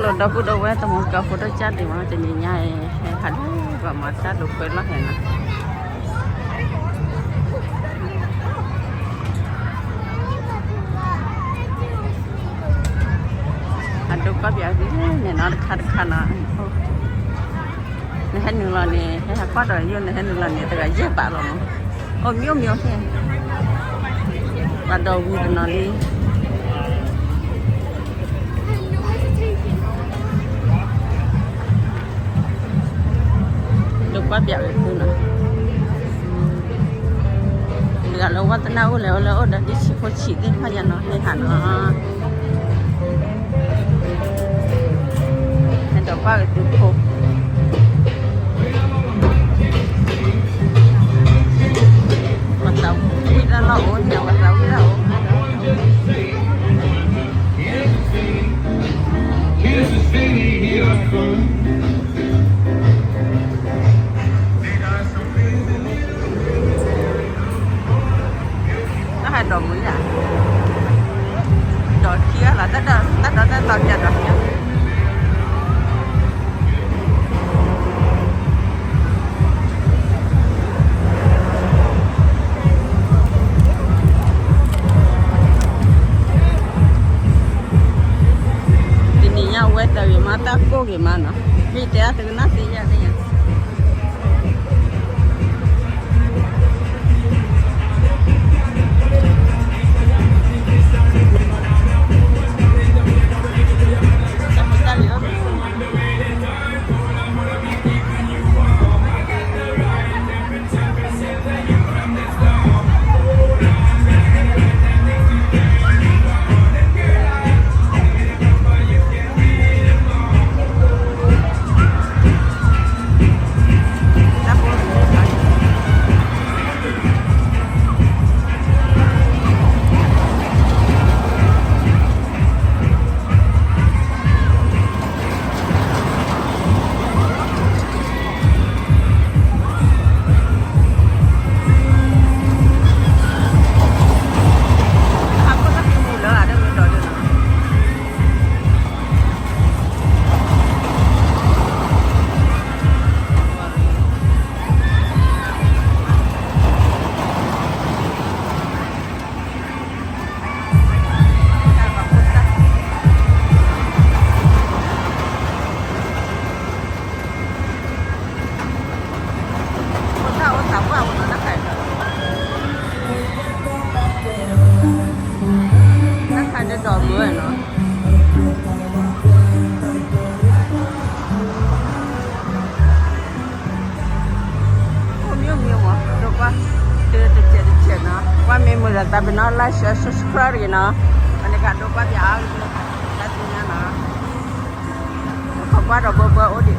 လီၤဒီပုၢ်ဒီဝဲၢ် တမူတကိးဖိဒိၣ်ကၢ်ဒံးမး တနံၤညါအံၤ ဟဲဟးဒိၣ်ပှၤမၤတၢ်ဒိးခွဲးလီၢ်ဟဲနီၤ အဒိကွၢ်ပၠးန့ၣ်နီၤ တခါတခါနီၤ နဟဲနုာ်လီၤန့ၣ် ဟဲဟးကွၢ်ဒီးယိၣ် နဟဲနုာ်လီၤန့ၣ် တဂၤယဲၢ်ဘးလီၤမး အိၣ်မံၤအိၣ်မံၤအိၣ်ဖဲ ပှၤဒီးဝံၤတနီၤလံ ဒိးကွၢ်ပၠးဝဲသုနီၤ တဂၤလၢဝဲတနၢ်အိၣ်လဲၣ် အိၣ်လၢအိၣ်ဒီးဒ်ဆံးဖိဆံးသ့ၣ်တဖၣ်ညါနီၤ ဟဲဟးနီၤ ဟဲဒိးကွၢ်က့ၤသုဖိ ပှၤသးဝံၣ်တၢ်လီၢ်အိၣ်န့ၣ် ပှၤသးဝံၣ်တၢ်အိၣ် တၢ်ဟးဒိးမုာ်ယါ ဒိးခံဂၤလီၤ တၢ်ဒိးတၢ်တီၤကဒီးခံဂၤ တနံၤညါဝဲတဂ့ၤမး တၢ်ကိၢ်ဂ့ၤမးနီၤ မ့ၢ်တဲအတကနၣ်သ့ယါသ့ယါ တၢ်အိၣ်သးပှၢ်ဝဲနီၤ တၢ်ခါဒီးဒိးမုာ်နီၤ အိၣ်မံၤအိၣ်မံၤမး ဒိးကွၢ် တကဲးတကဲးနီၤ ကွၢ်မ့ၢ်မုာ်ဒီး သးပ့ၤနီၣ် like share subscribe တဂ့ၤနီၤ ပန့ၣ်ကဒိးကွၢ်ပၠးအါဂ့ၤ တၢ်သ့ၣ်ညါနီၤ ခီကွၢ်ဒီးဘၢဘၢအိၣ်ဒံး ပှၤသီၣ်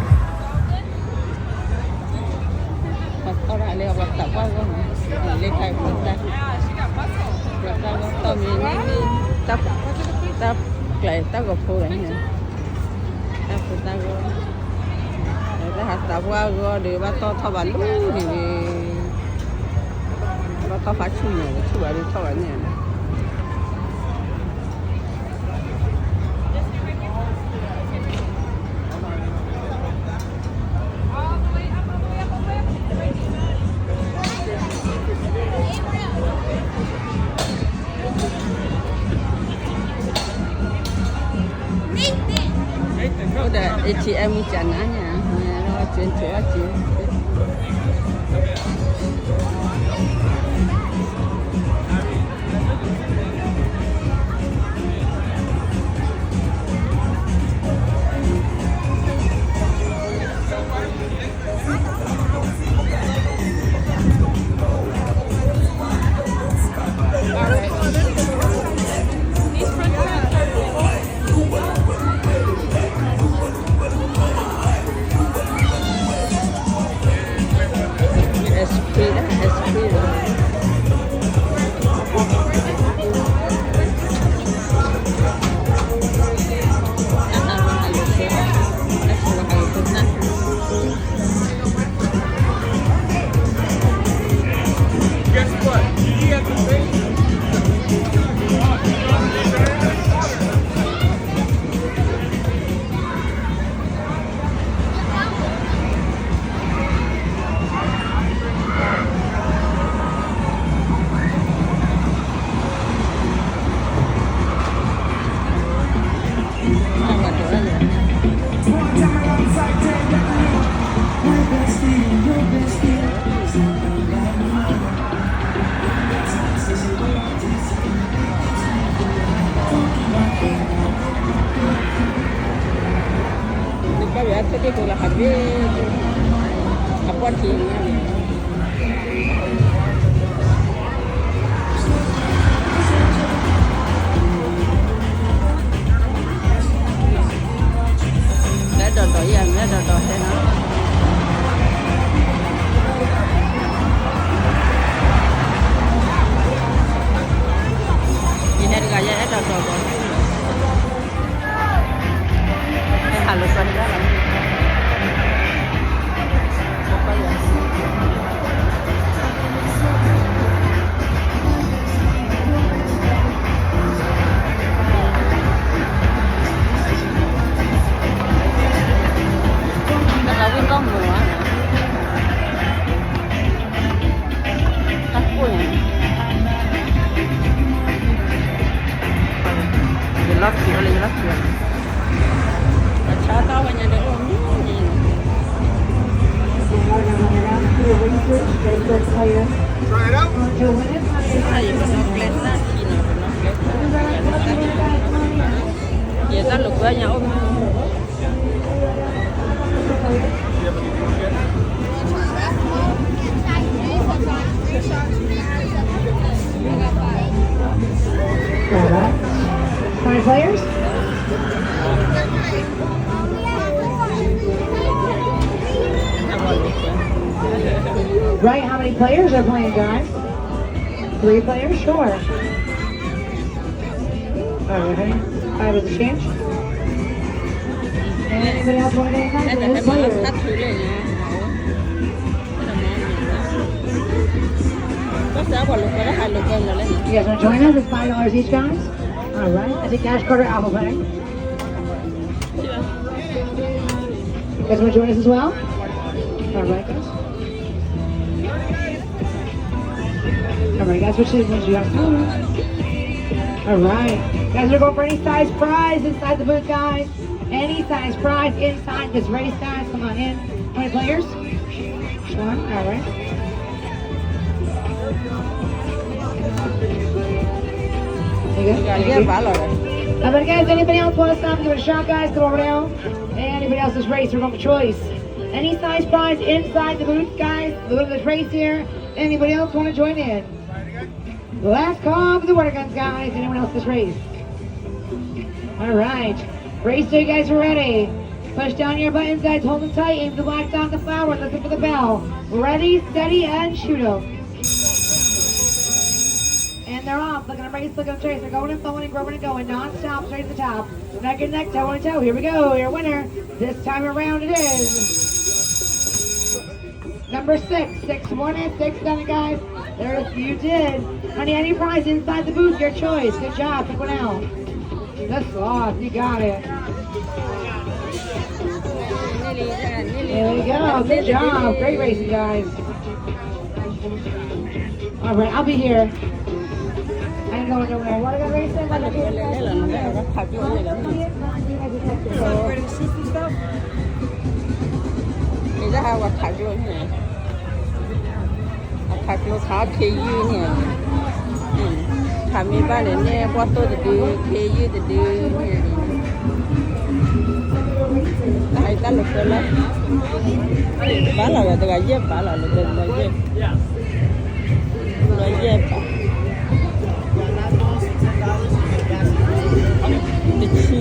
ဒၣ်လဲာ် ပှၤသးပှၢ်ဂီၢ်နီၤ လၢခါအံၤပှၤသး ပှၤသးဂီၢ်သီၣ်မ့ၢ်န့ၣ် တၢ် တၢ်ကျဲတၢ်ဂီၤဖိဂၤန့ၣ် တၢ်ဖိသၣ်ဂီၢ် တၢ်ဟးသးပှၢ်ဂီၢ်ဒီး ဘၣ်သီၣ်ထီၣ်ဘၣ်လူၤန့ၣ် ဘၣ်သီၣ်ဖးဆူၣ်န့ၣ် ဆူၣ်ဘၣ်ဒုးထီၣ်ဘၣ်န့ၣ် အိၣ်ဒီး ATM မုၢ်ကနၤညါ မ့ၢ်လီၤ twenty အီၣ်က့ Ice cream, ice cream. ဟ့ၣ်ကိလၢဟးဘ့ၣ်, အပှၢ်ထံညါန့ၣ် လၢဒီးဒီးယၤ လၢဒီးဒီးဟဲနီၤ, ယဟဲတဂၤယအဲၣ်ဒီးဒီးဒီး ဟဲဟးလိာ်ကွဲတဘၣ်လီၤ. တဂၤဝံၣ်ဘီၣ်မုာ်ဧါ. တၢ်ကိၢ်ညါ, ယလီၢ်ခံအီၤလၢယလီၢ်ခံအီၤ, အဆၢတၢ်ဝဲညါဒီးအိၣ်မူန့ၣ်, ယတၢ်လိာ်ကွဲညါအိၣ်မူ All right. How many players? Right, how many players are playing, guys? Three players? Sure. All right, honey. Five is the change. And anybody else want to get in? Three players. You guys want to join us? It's five dollars each, guys. All right. That's a Cash Card or Apple Pay. You guys want to join us as well? All right, guys. All right, guys, which is what you guys want? All right. Guys, we're going for any size prize inside the booth, guys. Any size prize inside this race, guys. Come on in. How many players? One. All right. There you go. Thank you. All right, guys, anybody else want to stop and give it a shot, guys? Come over now. Anybody else this race, we're going for choice. Any size prize inside the booth, guys. The little this race here. Anybody else want to join in? Last call for the water guns, guys. Anyone else this race? All right. Race, so you guys are ready. Push down your buttons, guys. Hold them tight. Aim for the blacktop, the flower. Listen for the bell. Ready, steady, and shoot 'em. And they're off. Look at 'em race, look at 'em chase. They're going and flowing and growing and going non-stop straight to the top. Neck and neck, toe and toe. Here we go. Your winner this time around it is number six, six one and six seven, guys. There's, you did. Honey, any prize inside the booth, your choice. Good job. Pick one out. That's off. You got it. There we go. Good job. Great racing, guys. All right, I'll be here. I ain't going nowhere. What are they racing? What are they racing? Is that how I အခးကျိခါခ့ယုၢ်န့ၣ်, ခးမ့ၢ်ဘၣ်န့ၣ်န့ၣ် ဘီၣ်သိၣ်တဒု ခ့ယုၢ်တဒုန့ၣ်, တၢ်ဟဲတၢ်လိာ်ကွဲလီၤ, ဘၣ်လီၤဝဲတဂၤယဲၢ်ဘၣ်လီၤ လိာ်ကွဲလီၤယဲၢ်, လီၤယဲၢ်ဘၣ်, တဆံ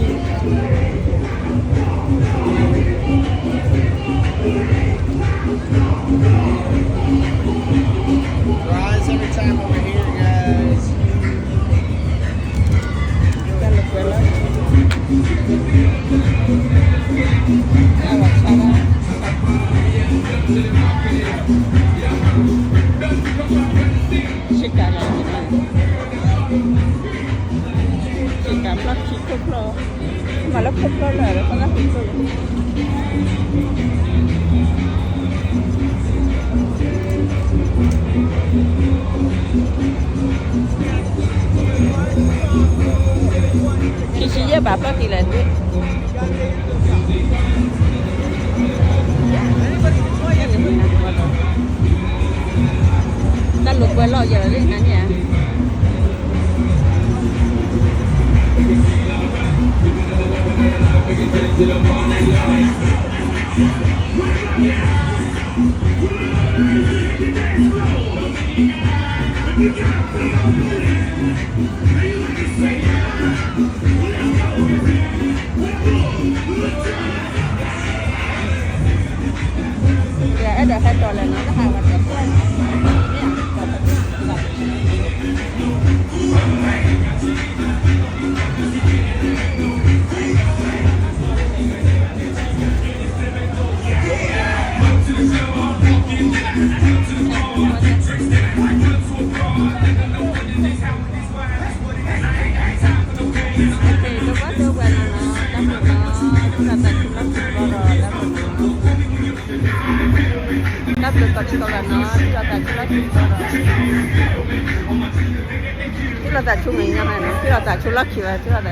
Rise every time over here, guys. ဆ့ကၤလီၤ, ဆ့ကၤဖျီၣ်ခံခိၣ်ဖျီၣ်, မၤလၢခိၣ်ဖျီၣ်လၢာ်လၢ ဖီၣ်တၢ်ခိၣ်ဖျီၣ်လၢာ်, ခံဆံယဲၢ်ဘၣ်ဖျီၣ်တံၢ်လၢာ်ဒ့ၣ် တၢ်လိာ်ကွဲလီၤယၤလီၤလၢနၤန့ၣ်ဧါ, အဲၣ်ဒိးဟဲတီၤလဲၣ်နီၤ တၢ်ဟးဝဲတၢ်ကွၢ်နီၤ တၢ်ဘျုးကိးဒံကိးဂၤနီၤ ထံၣ်လိာ်သးဆူလီၢ်ခံသီဒီး ထံၣ်လိာ်သးဆူမဲာ်ညါနီၤ ထံၣ်လိာ်သးဆူလီၢ်ခံဘၣ် ထံၣ်လိာ်သးဆူမဲာ်ညါ တၢ်ဝီၤရံၤအန့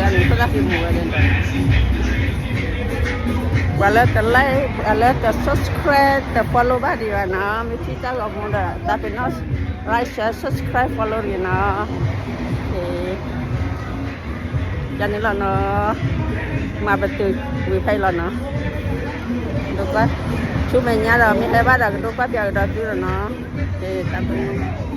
ၣ် ဖိသၣ်ဃံမူၤဝဲဒၣ်န့ၣ် ပှၤလၢတ like ပှၤလၢတ subscribe တ follow ဘၣ်ဒံးဘၣ်နီၤ မ့ၢ်ထံၣ်တၢ်ဂီၤမူဒီး တၢ်ပ့ၤနီၣ် like share subscribe follow တဂ့ၤနီၤ ယၤန့ၣ်လီၤနီၤ မၤပတုာ်ဝံၤဖဲအံၤလီၤနီၤ ဒိကွၢ် ဆူမဲာ်ညါဒီး မ့ၢ်ဟဲဘၣ်ဒီး ကဒိကွၢ်ပၠးကဒီးသုလီၤနီၤ တၢ်ပ့ၤနီၣ်